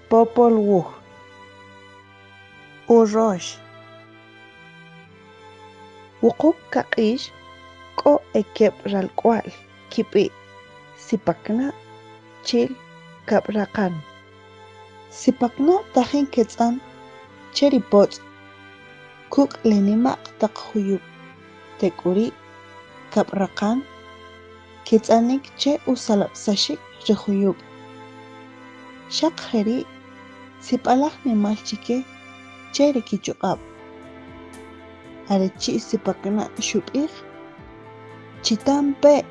Popol Wuj. Urox. Wuqub' Kaq'ix k'o e keb' ralk'wa'l kib'i' Sipakna chi'l Kab'raqan. Sipakna tajin ketz'an che ri potz' kuk' le nima'q taq juyub' tek'uri' Kab'raqan ketz'anik che usalab'saxik ri juyub'. Xaq jeri' sib'alaj nimal chike che ri kichuq'ab'. Are chi' Sipakna xub'ij: Chitampe',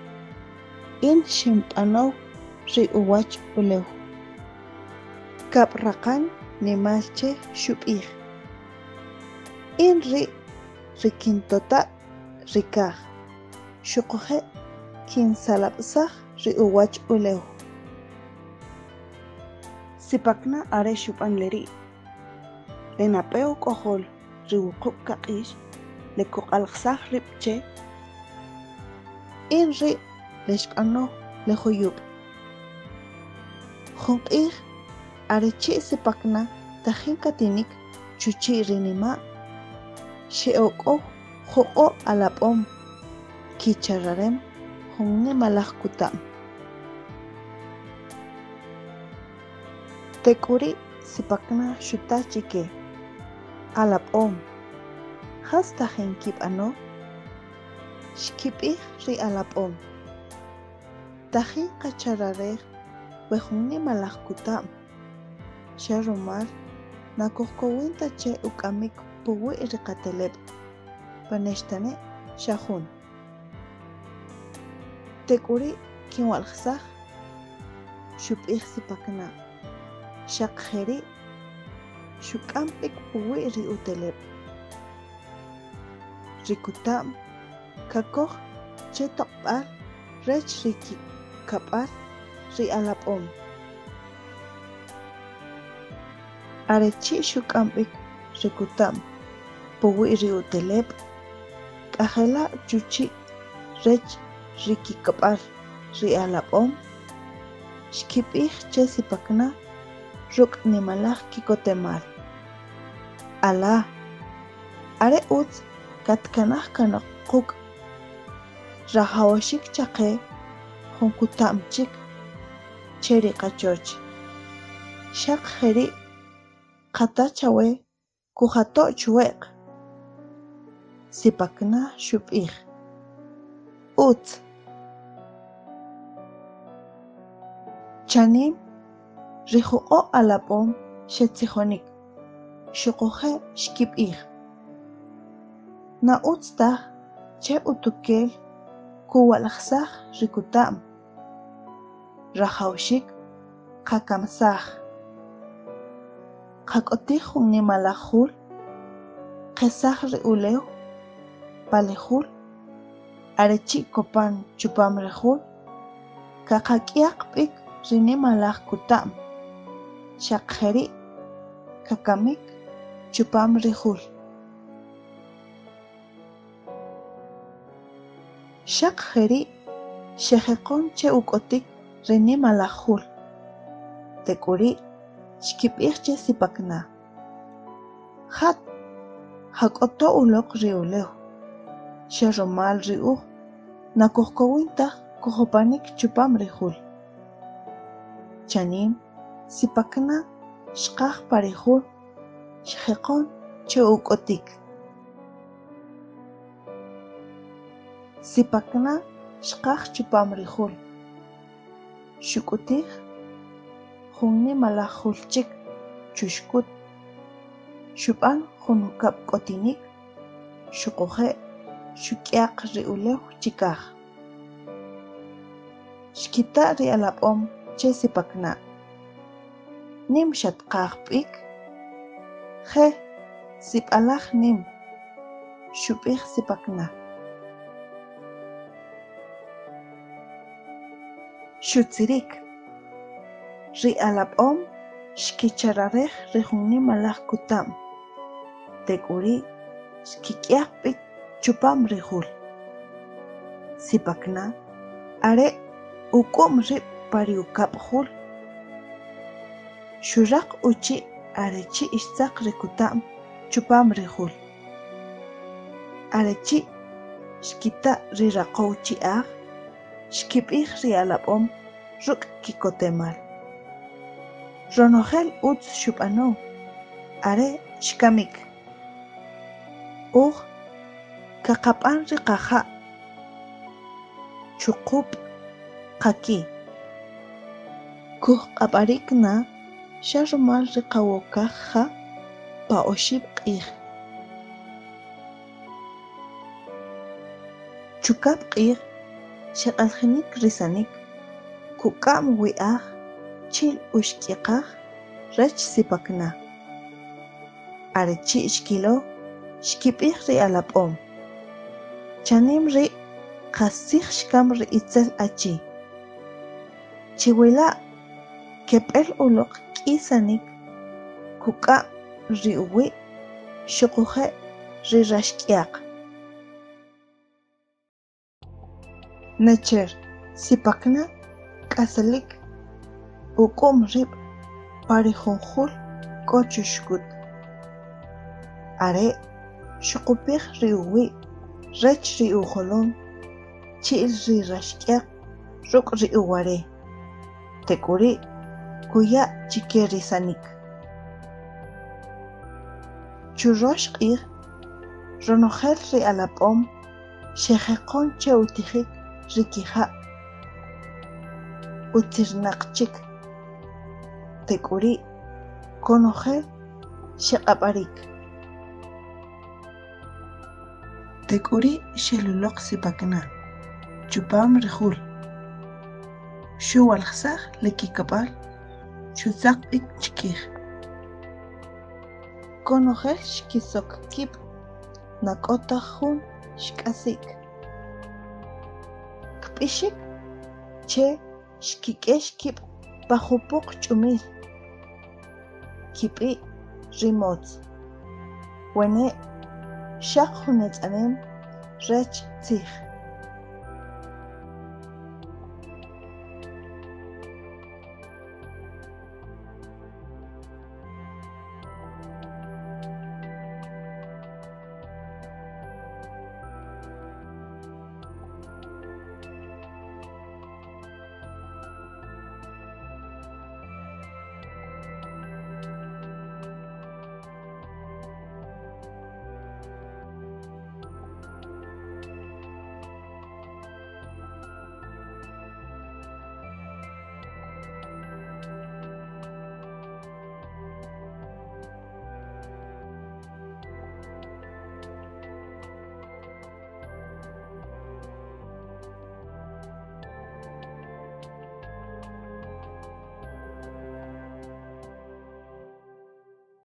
in xinb'anow ri uwach ulew. Kab'raqan nimal che xub'ij: In ri' ri kintota' ri kaj, xuquje' kinsalab'saj ri uwach ulew. Sipakna are xub'an le ri'. Le nab'e uk'ojol ri Wuqub' Kaq'ix le kuq'alajsaj rib' che In ri' le xb'anow le juyub'. Jun q'ij, are chi' Sipakna tajin katinik chuchi' ri nima', xe'ok'ow juq'o' alab'om kichararem jun nimalaj kuta'm. Tek'uri' Sipakna xuta chike: Alab'om, jas tajin kib'ano? Xkib'ij ri alab'om: Tajin qachararej we jun nimalaj kuta'm, xa rumal na kojkowin ta che uk'amik puwi' ri qateleb', pane' xtane' xa jun. Tek'uri' kinwa'lijsaj, xub'ij Sipakna, xaq jeri' xuk'am b'ik puwi' ri uteleb'. Ri kuta'm kakoj che toq'b'al rech ri kikab'al ri alab'om. Are chi' xuk'am b'ik ri kuta'm puwi' ri uteleb', k'a jela' chuchi' rech ri kikab'al ri alab'om, xkib'ij che Sipakna ruk' nimalaj ki'kotemal: Ala, are utz katkanaj kanoq quk', rajawaxik chaqe jun kuta'm chik che ri qachoch, xaq jeri' qata chawe kujato' chuwe'q. Sipakna xub'ij: Utz. Chanim, ri juq'o' alab'om xetzijonik, xuquje' xkib'ij: Na utz taj che utukel kuwa'lijsaj ri kuta'm, rajawaxik qakamsaj. Qak'otij jun nimalaj jul, qesaj ri ulew pa le jul, are chi' kopan chupam ri jul, kaqak'yaq b'ik ri nimalaj kuta'm, xaq jeri' kakamik chupam ri jul. Xaq jeri' xejeqon che uk'otik ri nimalaj jul. Tek'uri' xkib'ij che Sipakna: Jat, jak'oto uloq ri ulew, xa rumal ri uj na kojkowin taj kojopanik chupam ri jul. Chanim, Sipakna xqaj pa ri jul xjeqon che uk'otik. Sipakna xqaj chupam ri jul, xuk'utij jun nimalaj jul chik chuxkut, xub'an jun ukab' k'otinik xuquje' xuk'yaq ri ulew chikaj. Xkita' ri alab'om che Sipakna: Nim xatqaj b'ik? Je, sib'alaj nim, xub'ij Sipakna. Xutzirik. Ri alab'om xkichararej ri jun nimalaj kuta'm, tek'uri' xkik'yaq b'ik chupam ri jul. Sipakna Are' uk'u'm rib' pa ri ukab' jul. Xuraq uchi' are chi' xtzaq ri kuta'm chupam ri jul. Are chi' xkita' ri raqow chi'aj, xkib'ij ri alab'om ruk' ki'kotemal. Ronojel utz xub'ano, are xkamik. Uj kaqab'an ri qaja' chuqub' qaki. Kujq'ab'arik na xa rumal ri qawokaj ja pa oxib' q'ij. Chukab' q'ij xeq'aljinik ri sanik kuk'a'm wi'aj chi'l uxk'iqaj rech Sipakna. Are chi' xkilo, xkib'ij ri alab'om: Chanim ri' qastzij xkam ri itzel achi. Chiwila' keb'el uloq k'i sanik kuk'a'm ri uwi' xuquje' ri raxk'yaq. Necher Sipakna k'asalik uk'u'm rib' pa ri jun jul k'o chuxkut. Are' xuqupij ri uwi' rech ri ujolom chi'l ri raxk'yaq ruk' ri uware, tek'uri' kuya' chike ri sanik. Churox q'ij, ronojel ri alab'om xejeqon che utijik ri kija' utzirnaq chik, tek'uri' konojel xeq'ab'arik. Tek'uri' xel uloq Sipakna chupam ri jul, xuwalijsaj le kikab'al xutzaq b'ik chkij. Konojel xkisok kib' na k'o ta jun xk'asi'k. Kb'ixik che xkik'ex kib' pa jupuq ch'umil kib'i' ri motz, wene' xaq jun etz'anem rech tzij.